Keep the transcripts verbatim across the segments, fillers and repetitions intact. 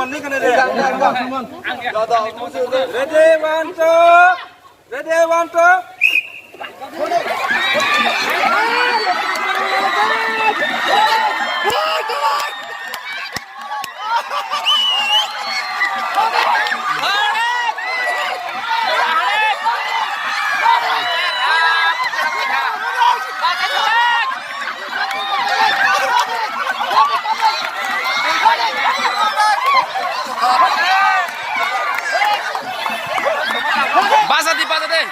Ready, one, two. Ready, one, two. Baja di, baja di.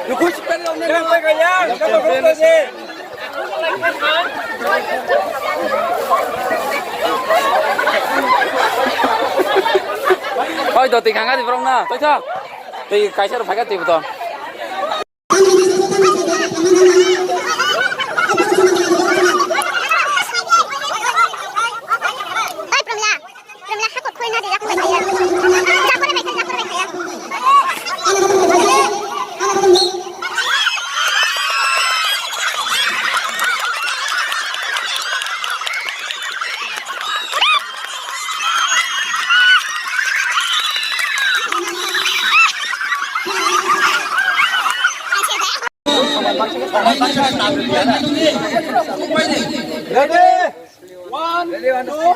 Oi, doti khanga di borok na, toi thok. Tei kaisa rok phaikha twi boto. Ready? One, two.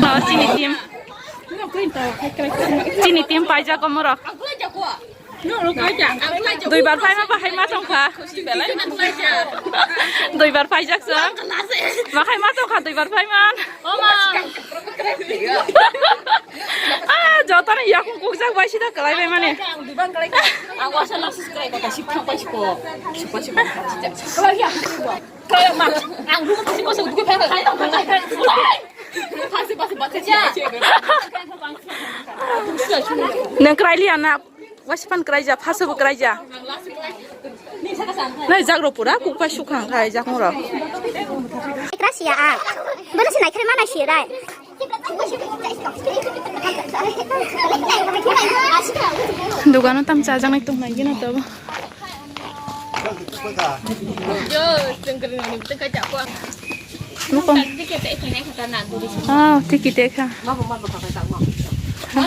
Oh, chini team. Chini team paijak omorok. Duibar phaima bahai ma tongkha. Duibar paijak sa. Bahai ma tongkha duibar phaiman. Ah, jotoni yakung kukjak bai sida kalai bai mani. Nang krai liya na. Waisa phan kwraija, phaso bo kwraija. Nai jak rok pura kuk pai suk khang khai jak moro. Kra siya a. Bono se nai kre ma nai siya dai. Dogano tam chajaknai tong nai gina to. Nukon. Ah, tiki te kha.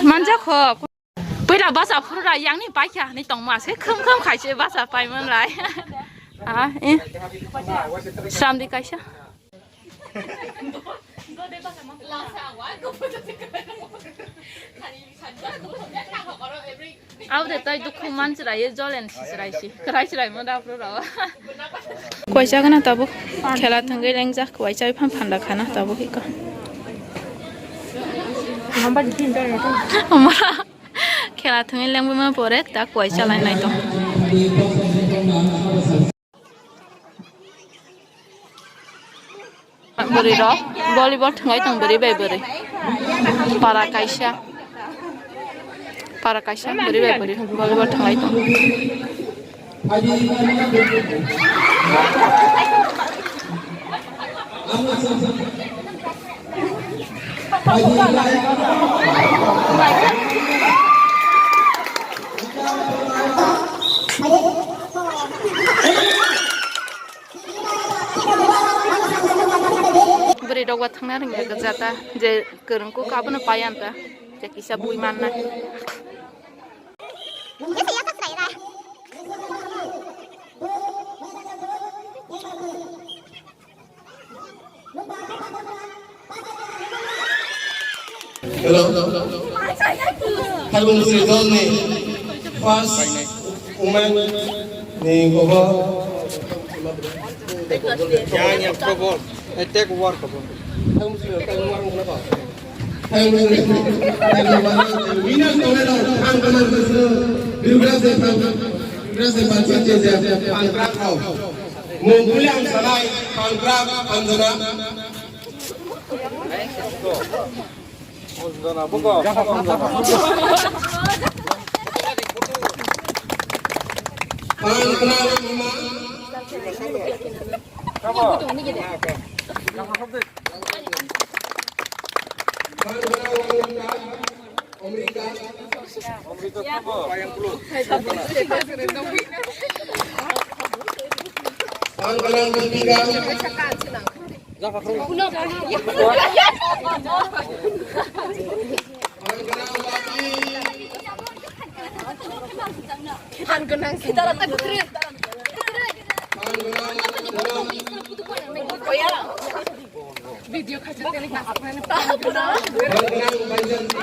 Manja kho. Puila basa phuru ra yang ni paikha ni tongma se khum khum khai se basa pai man lai. Ah, eh. Sram di kaisa. Au de tai dukhu man chrai ye jolen si chrai si. Krai chrai mo da phuru ra. Koisa gana tabuk khela thangwi lengjak koisa phan phanda khana tabuk iko. Amara. Khela thwngwi lengwi ma pore ta kuai chalai nai tong. Bwrwi rok volleyball thwngwi tong bwrwi bai bwrwi. Para kaisa. Para kaisa bwrwi bai bwrwi volleyball thwngwi tong. Bwrwi rok bo thangna rwngya kwchata je kwrwng kuk abono paiya ta je kisa bui manna. Hello. Hello, Mister Dolny. First woman ni gogo. Yang, yang, football. Attack war, football. Winner tongnai rok, thang kanan bwswk, Birugraj de thang, Birugraj de panchayat je je, Pangkrak rok. Mung buliang salai, Pangkrak, Anjana. Anjana, buka. Pangkrak, Ima. Phan gwnang sing. Khitara ta kutre. Video khacha tele ka. Phan gwnang Baijanti.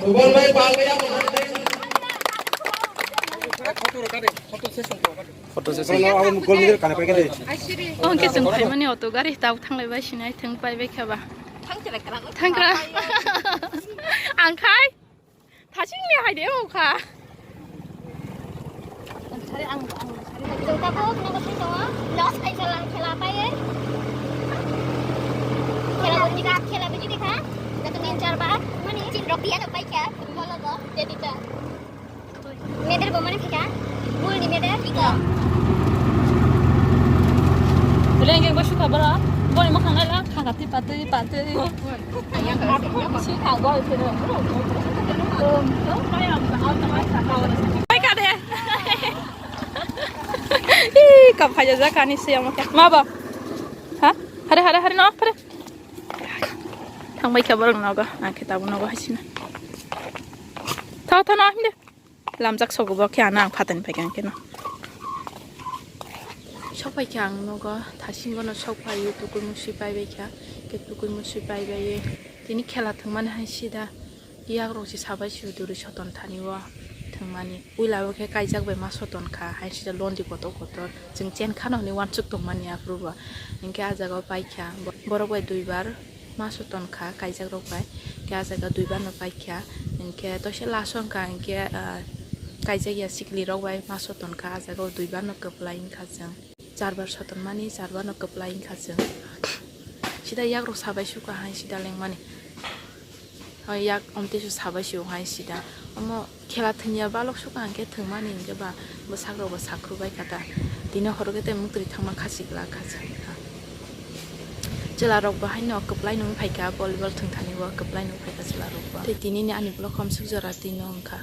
Kubal bai pal kaya. Photo session. Photo session. Abo gol ni kana pake de. Oke, chwng phaimani auto gari tau thanglai bai sinai thwng pai bai kha ba. Thangkra. Ang khai. Thaching ni hai de o kha. Jota bo khna bo thang tongo. Loss khai jala khela pai. Khela bo jika khela bo jika kha. Jata min char ba. Mani chin rok dia no pai kha. Bolo go. Jadi ta. Medal bo mani thika. Bul ni medal. Ika. Lenge bo sukha bora. Boni mo khang la khang kati patui patui. Si khang bo phiro. Pai ka de. Ih, kap khaja ja kani se amo kya. Ma ba. Ha? Hare hare hare no hare. Thang bai kha borok nogo. Ang khe tabuk nogo hasina. Tha tha no hinde. Lamjak sogo bo khe ano ang phatani phaikha ang keno. Sok phaikha ang nogo, thasingo no sok phaiwi tukui musui pai baikha, khe tukui musui pai baiwi tini khela thwngmani hai sida yakrok se sabai se duri soton thani o thwngmani. Puila o khe kaijak bai ma soton kha, hai sida londi kotor kotor chwng chen khano hinwi uansuk tongmani aphuru bo. Hinkhe ah jaga o paikha borok bai duibar. Ma soton kha kaijak rok bai, khe ah jaga duibar no paikha, hinkhe toise last o wngkha hinkhe, ah, kaijak ya sikli rok bai ma soton kha, ah jaga o duibar no kwplai wngkha chwng, charbar soton mani charbar no kwplai wngkha chwng, sida yak rok sabai sukha hai sida lengmani, hoi yak omtwi se sabai sio hai sida omo. Khela thwngya balok sukha hwnkhe thwngmani hwnkhe ba bwsak rok bo sakhru bai kha ta. Tini horo khe tei muktwi thangma khachik la khachik kha. Chwla rok bo haino kwplai nung phaikha volleyball thwngthani o kwplai nung phaikha chwla rok bo. Tei tini ni ani vlog hamsuk jora twi no wngkha.